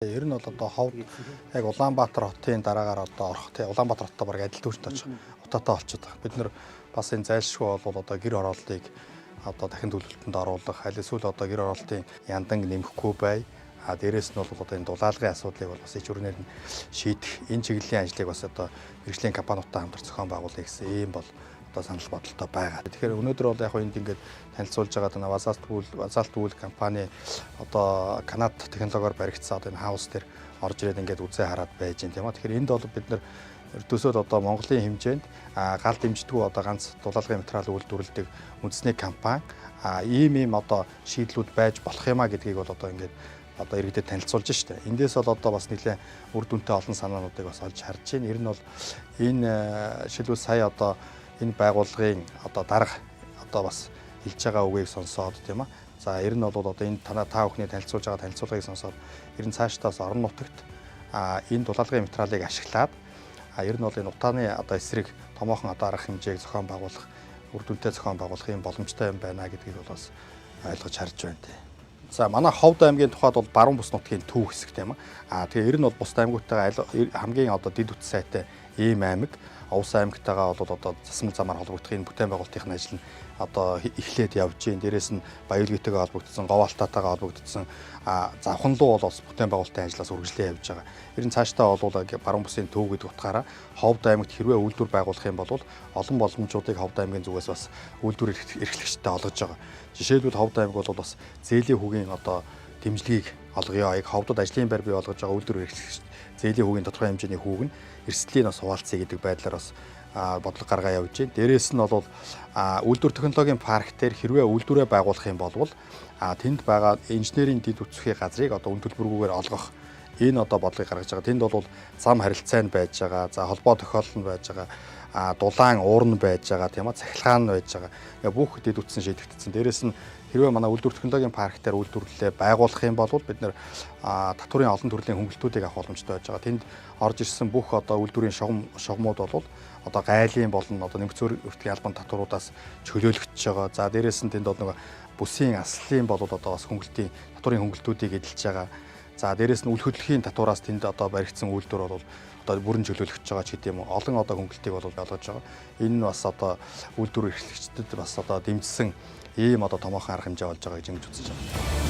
Ер нь бол одоо ховд яг Улаанбаатар хотын дараагаар одоо орох тий Улаанбаатар хоттой баг адил төвшөнд очих утаатай болчиход байгаа. Бид нэр бас энэ зайлшгүй бол одоо гэр хорооллыг одоо дахин төлөвлөлтөнд оруулах, аль эсвэл одоо гэр хорооллын яндан нэмэхгүй бай. А дээрэс нь бол одоо энэ дулаалгын асуудлыг бол бас ич өрнээр нь шийдэх энэ чиглэлийн ажлыг бас одоо мэргэжлийн компаниудтай хамтарч зохион байгуулъя гэсэн ийм бол одоо санал бодолтой байгаа. Тэгэхээр өнөөдөр бол яг энд ингээд танилцуулж байгаа даа Базалт үйл компани одоо Канад технологиор баригдсан одоо энэ хаус дээр орж ирээд ингээд үзээ хараад байж байна, тийм ээ. Тэгэхээр энд бол бид нар ердөөсөө одоо Монголын хэмжээнд гал дэмждэггүй одоо ганц дулаалгын материал үйлдвэрлэдэг үндэсний компани ийм одоо шийдлүүд байж болох юм а гэдгийг бол одоо ингээд одоо иргэдэд танилцуулж штэ. Эндээс бол одоо бас нэлээд үр дүнтэй олон санаануудыг бас олж харж байна. Ер нь бол энэ жишээлбэл сая одоо энэ байгууллагын одоо дарга одоо бас хэлж байгаа үгийг сонсоод, тийм ээ. За, ер нь бол одоо энэ танаа та бүхний танилцуулж байгаа танилцуулгыг сонсоод ер нь цаашдаа бас орон нутагт энэ дулаалгын материалыг ашиглаад ер нь бол энэ утааны одоо эсрэг томоохон одоо арга хэмжээг зохион байгуулах, үр дүнтэй зохион байгуулах юм боломжтой юм байна гэдгийг бол бас ойлгож харж байна тий. За, манай Ховд аймгийн тухайд бол баруун бүс нутгийн төв хэсэг, тийм ээ. Тэгээ ер нь бол бусад аймагуудтайгаа хамгийн одоо дэд үтс сайтай ийм аймаг. Увс аймагтайгаа бол одоо засмал замаар холбогдох энэ бүтээн байгуулалтын ажил нь одоо эхлээд явж байна. Дээрээс нь Баян-Өлгийтэйгээ холбогдсон, Говьалтаатайгаа холбогдсон завхан руу бол бас бүтээн байгуулалтын ажлаас үргэлжлэн явж байгаа. Ер нь цаашдаа бол баруун бүсийн төв гэдэг утгаараа Ховд аймагт хэрвээ үйлдвэр байгуулах юм бол олон боломжуудыг Ховд аймгийн зүгээс бас үйлдвэр эрхлэгчдэд олгож байгаа. Жишээлбэл, Ховд аймаг бол бас зээлийн хүүгийн одоо дэмжлэгийг олгоё. Яг Ховдод ажлын байр бий болгож байгаа үйлдвэр эрхлэгч зээлийн хүүгийн тодорхой хэмжээний хүүг нь эрсдлийн бас хуваалцъя гэдэг байдлаар бас бодлого гаргаа явж байна. Дээрээс нь бол үйлдвэр технологийн парк дээр хэрвээ үйлдвэрээ байгуулах юм бол тэнд байгаа инженерийн дэд үтсхийн газрыг одоо үн төлбөргүйгээр олгох энэ одоо бодлогыг гаргаж байгаа. Тэнд бол зам харилцаа нь байж байгаа. За, холбоо тохиолдол нь байж байгаа. Дулаан уур нь байж байгаа, тийм ээ, цахилгаан нь байж байгаа. Ингээ бүх дэд үтсэн шийдэгдсэн. Дээрээс нь хэрвээ манай үйлдвэр технологийн парк дээр үйлдвэрлэлээ байгуулах юм бол бид нэр татварын олон төрлийн хөнгөлтүүдийг авах боломжтой байж байгаа. Тэнд орж ирсэн бүх одоо үйлдвэрийн шугамууд бол одоо гайлын болон одоо нэмэгц өртгийн албан татваруудаас чөлөөлөгдөж байгаа. За, дээрээс нь тэнд бол нөгөө бүсийн аслын бол одоо бас хөнгөлтийн татварын хөнгөлтүүдийг эдэлж байгаа. За, дээрээс нь үл хөдлөхийн татвараас тэнд одоо баригдсан үйлдвэр бол одоо бүрэн чөлөөлөгдөж байгаа ч гэдэм юм уу. Олон одоо хөнгөлтийг бол олгож байгаа. Энэ нь бас одоо үйлдвэр эрхлэгчдэд бас одоо дэмжсэн ийм одоо томоохон арга хэмжээ болж байгаа гэж ингэж үзэж байна.